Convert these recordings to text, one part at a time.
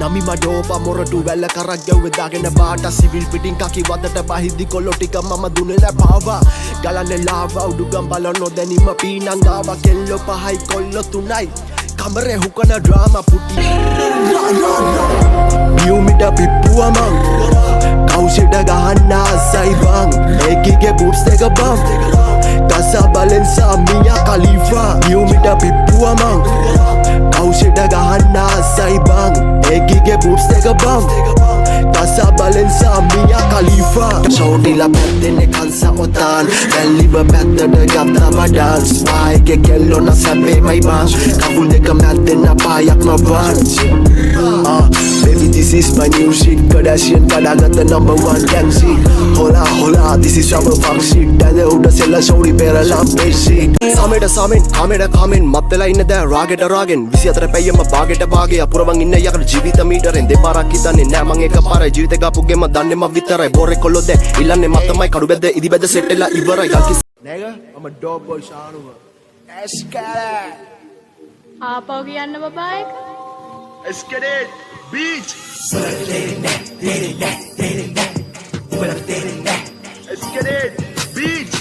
නමිම ඩෝපා මොරටු වැල්ල කරක් ගැව්වේ දාගෙන බාට. සිවිල් පිටින් කකි වතට බහිද්දි කොල්ලෝ ටික මම දුන්නේ නෑ පාවා. ගලන්නේ ලාවා උඩුගම් බල නොදැනීම පීනන් ආවා. කෙල්ලෝ පහයි කොල්ලෝ තුනයි කමරේ හුකන ඩ්‍රාමා පුටි. නියුමිට පිප්පුවා මං. කවුසිට ගහන්න ආසයි බං. ඒකිගේ බුට්ස් දෙක බං. කසා බලෙන්සා මියා කලීෆා. නියුමිට පිප්පුවා මං. කවුසිට ගහන්න ආසයි බං. ඒකිගේ බුට්ස් දෙක බං. කසා බලෙන්සා මියා කලීෆා. ෂෝටිලා පැත්තෙන්නේ කන්සා ඔතාන්. වැල්ලිව පැත්තට ගත්තම ඩාන්ස්. වායගේ කෙල්ලෝ නම් සැපේමයි බං. කකුල් දෙක මැද්දෙන් අපායක් නොවන්. Baby, this is my new shit. Kardashian කඩාගත්ත number one gang shit. Hola hola, this is our funk shit. ඇද උඩ සෙල්ල ෂෝඩි පෙරලම් බෙඩ්ෂීට්. සාමෙට සාමෙන් කාමෙට කාමෙන් මත් වෙලා ඉන්න දැන් රාගෙට රාගෙන්. 24 පැයම බාගෙට බාගේ අපුරවන් ඉන්න යකඩ ජීවිත මීටරෙන්. දෙපාරක් හිතන්නේ නෑ මං එක පාරයි. ජීවිතේ ගාපු ගෙම දන්නේ මං විතරයි. බෝරේ කොල්ලෝ දැන් ඉල්ලන්නේ මත් තමයි. කඩු බැද්ද ඉදි බැද්ද සෙට් වෙලා ඉවරයි. ගල් කිස්. Nigga, I'm a dope boy Shanuva. Escalate. ආපහු කියන්න බබා එක. Escalate. Beach. Escalate. Beach.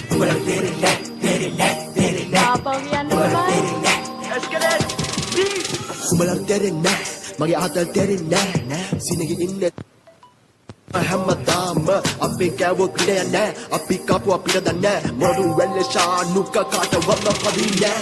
ආපහු කියන්න බබා එක. Escalate. Beach. උඹලා තේරෙන්නේ නෑ. මගේ ආතල් තේරෙන්නේ නෑ. සිනගේ ඉන්න හැමදාම අපේ කෑවෝ ක්‍රීඩය නෑ. අපි කාපු අපිට දන්නේ නෑ. මොඩු වෙල්ල ශානුක කාටවත්ම පදි නෑ.